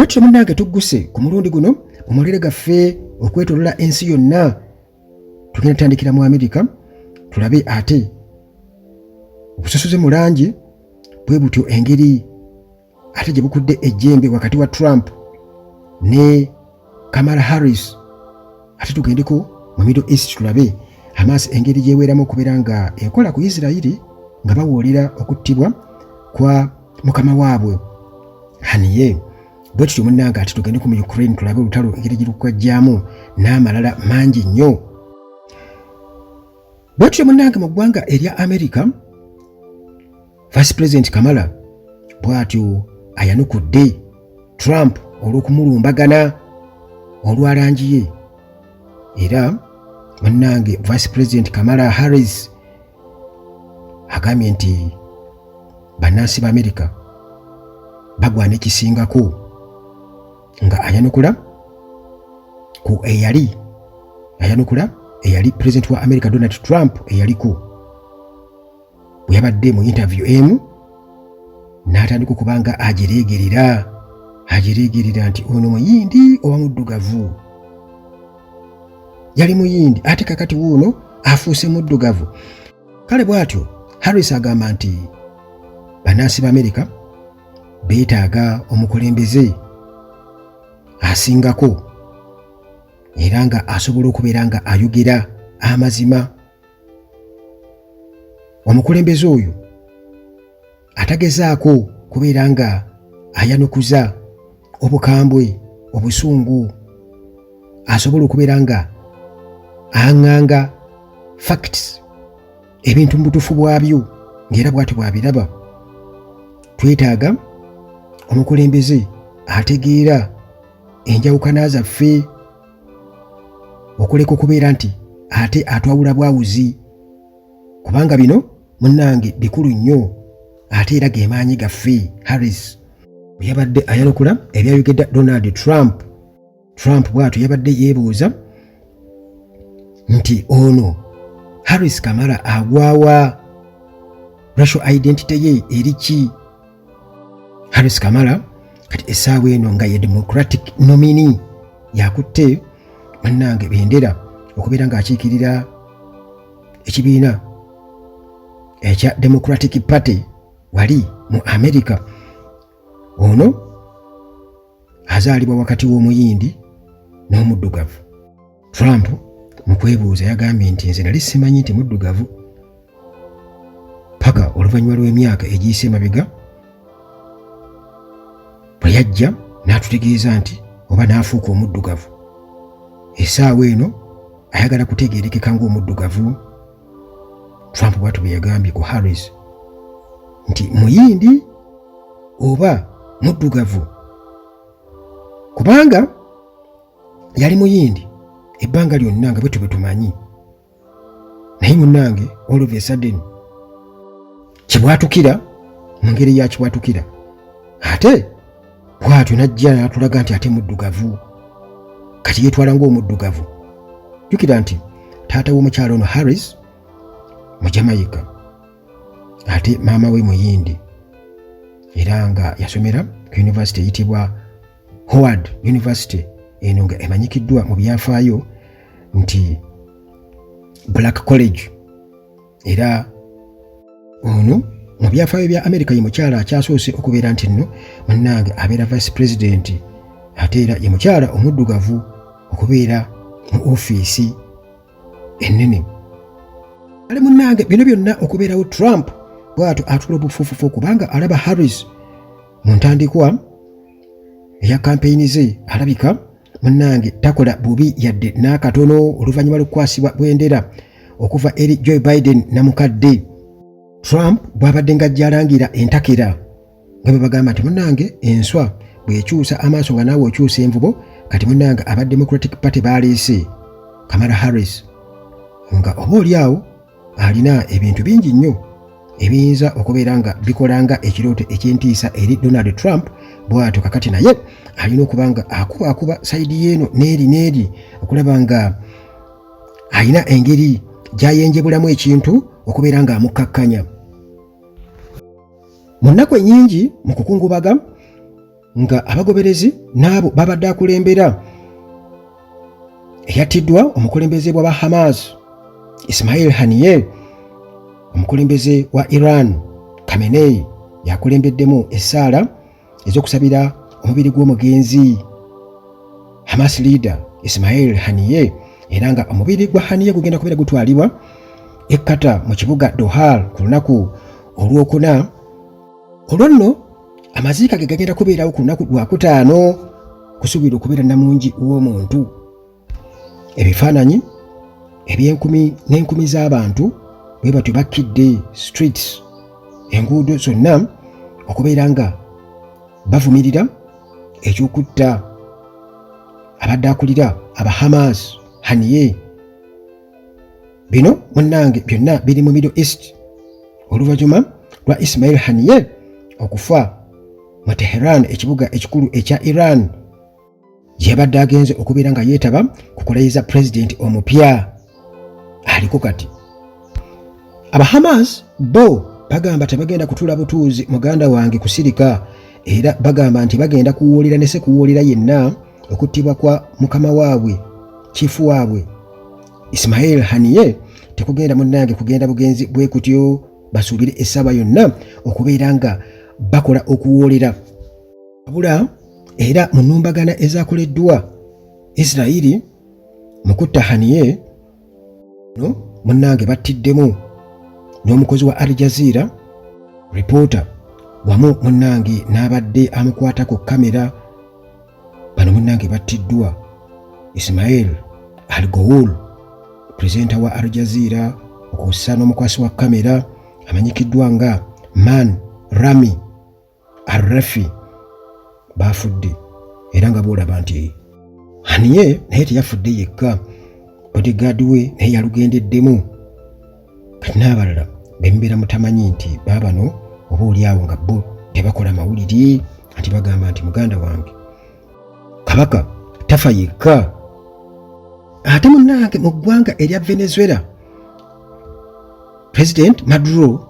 Bwetutyo munnange tugguse ku mulundi guno mu mawulire gaffe okwetolola ensi yonna. Tugenda tutandikira mu Amerika tulabe ate obusosoze mu langi bwe butyo engeri ate gye bukudde ejjembe wakati wa Trump ne Kamala Harris. Ate tugendeko mu Middle East tulabe Hamas engeri gyeweeramu okubeera nga ekola ku Isirayiri nga bawoolera okuttibwa kwa mukama waabwe Haniyeh. Bwe tutyo munnange ate tugendeko mu Ukraine tulabe olutalo engeri gye lukukajjaamu n'amalala mangi nnyo. Bwe tutyo munnange mu ggwanga erya Amerika, Vice President Kamala bw'atyo ayanukudde Trump olw'okumulumbagana olwa langi ye. Era munnange Vice President Kamala Harris agambye nti bannansi ba Amerika bagwana ekisingako, nga ayanukula ku eyali ayanukula eyali president wa America Donald Trump eyaliko bwe yabadde mu interview emu n'atandika okuba nga agireegerera agireegerera nti ono muyindi oba muddugavu. Yali muyindi ate kakati wuuno afuuse muddugavu. Kale bw'atyo Harris agamba nti bannansi ba Amerika beetaaga omukulembeze asingako era nga asobola okubeera nga ayogera amazima, omukulembeze oyo atagezaako kubeera nga ayanukuza obukambwe, obusungu, asobola okubeera nga aŋŋanga facts, ebintu mu butuufu bwabyo, ng'era bw'atyo bw'abiraba. Twetaaga omukulembeze ategeera enjawukana zaffe okuleka okubeera nti ate atwawula bwawuzi, kubanga bino munnange bikulu nnyo ate era ge maanyi gaffe. Harris bwe yabadde ayanukula ebyayogedde Donald Trump, Trump bw'atyo yabadde yeebuuza nti ono Harris Kamala agwawa, racial identity ye eri ki? Harris Kamala kati essaawa eno nga ye Democratic nominee, yakutte munnange bendera okubeera ng'akiikirira ekibiina ekya Democratic Party wali mu America. Ono azaalibwa wakati w'omuyindi n'omuddugavu. Trump mu kwebuuza yagambye nti nze nali simanyi nti muddugavu paka oluvannyuma lw'emyaka egiyise emabega bwe yajja n'atutegeeza nti oba n'afuuka omuddugavu. Essaawa eno ayagala kutegeerekeka ng'omuddugavu. Trump bw'atyo bwe yagambye ku Harris nti muyindi oba muddugavu, kubanga yali muyindi ebbanga lyonna nga bwe tumanyi, naye munnange all of a sudden kibwatukira mu ngeri ya kibwatukira, ate bw'atyo n'ajja n'atulaga nti ate muddugavu, kati yeetwala ng'omuddugavu. Jjukira nti taata w'omukyala ono Harris mu Jamaica ate maama we muyindi, era nga yasomera ku university eyitibwa Howard University, eno nga emanyikiddwa mu byafaayo nti Black College. Era ono mu byafaayo bya Amerika ye mukyala akyasoose okubeera nti nno munnange abeera vice president, ate era ye mukyala omuddugavu okubeera mu ofiisi ennene. Ale munnange bino byonna okubeerawo, Trump bw'atyo atula obufuufufu kubanga alaba Harris mu ntandikwa eya kampeyini ze alabika munnange takola bubi yadde n'akatono oluvannyuma lw'okukwasibwa bwendera okuva eri Joe Biden namukadde. Trump bw'abadde ng'ajja alangira entakera nga bwe bagamba nti munnange enswa bw'ekyusa amaaso nga naawe okyusa envubo, kati munnange aba Democratic Party baleese Kamala Harris nga oba oli awo alina ebintu bingi nnyo ebiyinza okubeera nga bikola nga ekirooto eky'entiisa eri Donald Trump. Bw'atyo kakati naye alina okuba nga akuba akuba sayidi yeeno n'eri n'eri okulaba nga alina engeri gy'ayenjebulamu ekintu okubeera ng'amukkakkanya. Mu nnaku ennyingi mu kukungubaga nga abagoberezi n'abo babadde akulembera eyattiddwa omukulembeze bwa ba Hamas Ismail Haniyeh, omukulembeze wa Iran Khamenei yakulembeddemu essaala ez'okusabira omubiri gw'omugenzi Hamas leader Ismail Haniyeh, era nga omubiri gwa Haniyeh gugenda kubeera gutwalibwa e Qatar mu kibuga Doha ku lunaku olwokuna. Olwo nno amaziika ge gagenda kubeerawo ku lunaku lwakutaano, kusuubirwa okubeera namungi w'omuntu. Ebifaananyi eby'enkumi n'enkumi z'abantu bwe batyo bakkidde streets, enguudo zonna, okubeera nga bavumirira eky'okutta abadde akulira aba Hamas Haniyeh. Bino munnange byonna biri mu Middle East oluvannyuma lwa Ismail Haniyeh okufa mu Teheran, ekibuga ekikulu ekya Iran, gye yabadde agenze okubeera nga yeetaba ku kulayiza pulezidenti omupya aliko kati. Aba Hamas bo bagamba tebagenda kutuula butuuzi, muganda wange, kusirika, era bagamba nti bagenda kuwoolera ne sekuwoolera yenna okuttibwa kwa mukama waabwe, chief waabwe Ismail Haniyeh tekugenda munnange kugenda bugenzi bwe kutyo. Basuubire essaawa yonna okubeera nga bakola okuwoolera. Wabula era mu nnumbagana ezakoleddwa Isirayiri mu kutta Haniyeh no munnange, battiddemu n'omukozi wa Al Jazeera reporter wamu munnange n'abadde amukwata ku kamera. Bano munnange battiddwa Ismail Al Ghoul, presenter wa Al Jazeera, okussa n'omukwasi wa kamera amanyikiddwa nga Man Rami Arrafi baafudde. Era nga bw'olaba nti Haniyeh naye teyafudde yekka, bodyguard we naye yalugendeddemu. Kati n'abalala bemubeera mutamanyi nti baabano oba oli awo nga bo tebakola mawulire, anti bagamba nti muganda wange kabaka tafa yekka. Ate munnange mu ggwanga erya Venezuela, President Maduro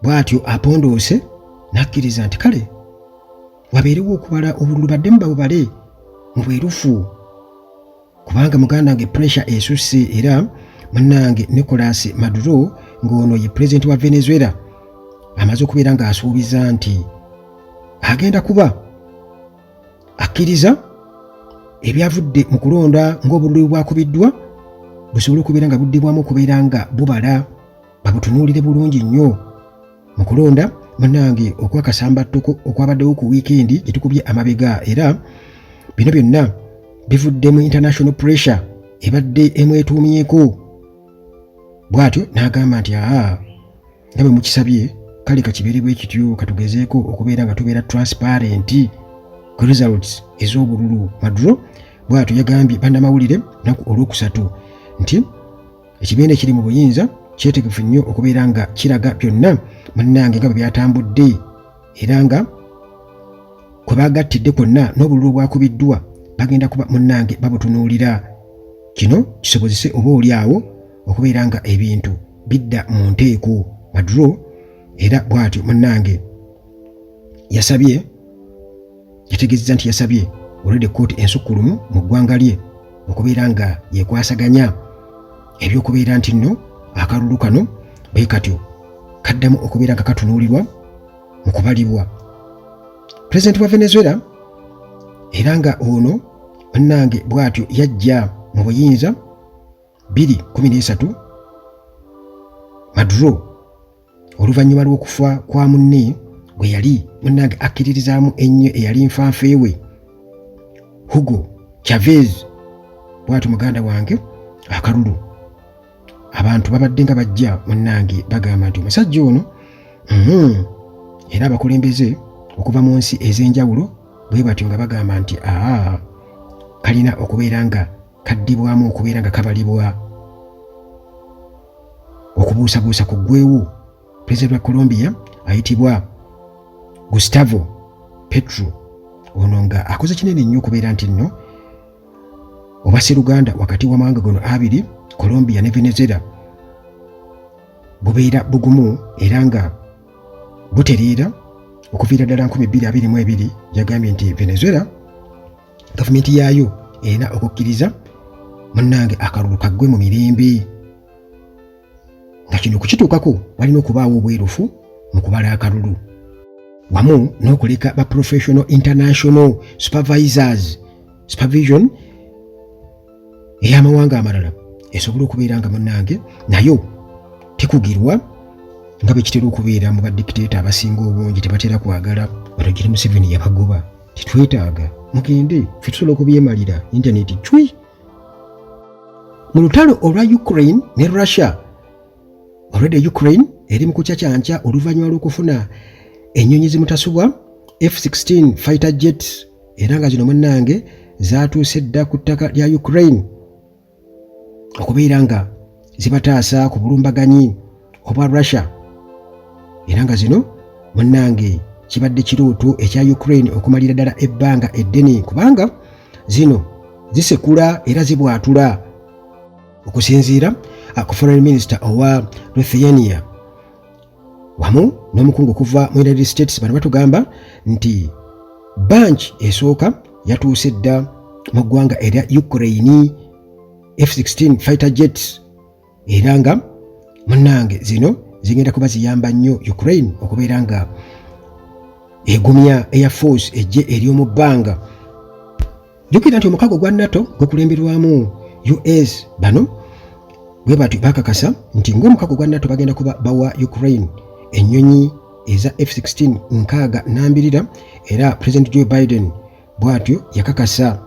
bw'atyo apondoose n'akkiriza nti kale wabeerewo okubala obululu, baddemu babubale mu bwerufu, kubanga muganda wange pressure esusse. Era munnange Nicolas Maduro, ng'ono ye pulezidenti wa Venezuela, amaze okubeera ng'asuubiza nti agenda kuba akkiriza ebyavudde mu kulonda ng'obululu bwakubiddwa busobole okubeera nga buddibwamu, okubeera nga bubala, babutunuulire bulungi nnyo. Mu kulonda munnange okwakasambattuko okwabaddewo ku wiikendi gye tukubye amabega, era bino byonna bivudde mu international pressure ebadde emwetuumyeko. Bw'atyo n'agamba nti aa, nga bwe mukisabye, kale kakibeere bwe kityo, katugezeeko okubeera nga tubeera transparent ku results ez'obululu. Maduro bw'atyo yagambye bannamawulire lunaku olwokusatu nti ekibiina ekiri mu buyinza kyetegefu nnyo okubeera nga kiraga byonna munnange nga bwe byatambudde, era nga kwe bagattidde kwonna n'obululu obwakubiddwa bagenda kuba munnange babutunuulira, kino kisobozese oba oli awo okubeera nga ebintu bidda mu nteeko. Maduro era bw'atyo munnange yasabye, yategeezezza nti yasabye olwedde kkooti ensukkulumu mu ggwanga lye okubeera nga yekwasaganya ebyokubeera nti nno akalulu kano bwe katyo kaddamu okubeera nga katunuulirwa mu kubalibwa. Pulezidenti wa Venezuela, era nga ono munnange bw'atyo yajja mu buyinza 2013, Maduro, oluvannyuma lw'okufa kwa munne gwe yali munnange akkiririzaamu ennyo, eyali nfanfeewe Hugo Chavez. Bw'atyo muganda wange akalulu abantu babadde nga bajja munnange bagamba nti omusajja ono Era abakulembeze okuva mu nsi ez'enjawulo bwe batyo nga bagamba nti aa, kalina okubeera nga kaddibwamu okubeera nga kabalibwa, okubuusabuusa kuggwewo. Pulezidenti wa Colombia ayitibwa Gustavo Petro, ono nga akoze kinene nnyo okubeera nti nno obwasseruganda wakati w'amawanga gano abiri, Colombia ne Venezuela, bubeera bugumu era nga butereera. Okuviira ddala 2022 yagambye nti Venezuela gavumenti yaayo erina okukkiriza munnange akalulu kaggwe mu mirembe, nga kino okukituukako walina okubaawo obwerufu mu kubala akalulu wamu n'okuleka ba professional international supervisors supervision ey'amawanga amalala esobole okubeera nga munnange nayo tekugirwa nga bwe kitera okubeera mu badikiteeta abasinga obungi. Tebatera kwagala bano. Giri Museveni yabagoba, tetwetaaga, mugende, ffe tusobola okubyemalira. Intaneti cwi mu lutalo olwa Ukraine ne Russia. Already Ukraine eri mu kucacyanca oluvannyuma lw'okufuna ennyonyi zimutasubwa F16 fighter jets, era nga zino munnange zaatuuse dda ku ttaka lya Ukraine okubeera nga zibataasa ku bulumbaganyi obwa Russia. Era nga zino munnange kibadde kirooto ekya Ukraine okumalira ddala ebbanga eddene, kubanga zino zisekula era zibwatula. Okusinziira ku foreign minister owa Lithuania wamu n'omukungu okuva mu United States, bano batugamba nti batch esooka yatuuse dda mu ggwanga erya Ukraine, F16 fighter jets, era nga munnange zino zigenda kuba ziyamba nnyo Ukraine okubeera nga egumya air force, ejje ery'omu bbanga. Jjukira nti omukago gwa NATO gukulemberwamu US. Bano bwe batyo bakakasa nti ng'omukago gwa NATO bagenda kuba bawa Ukraine ennyonyi eza F16 6 nambirira. Era President Joe Biden bw'atyo yakakasa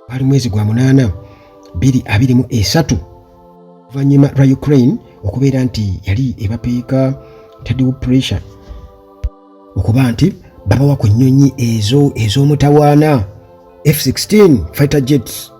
ali mwezi gwa 8 2023, oluvannyuma lwa Ukraine okubeera nti yali ebapeeka, taddewo pressure okuba nti babawa ku nnyonyi ezo ez'omutawaana, F16 fighter jets.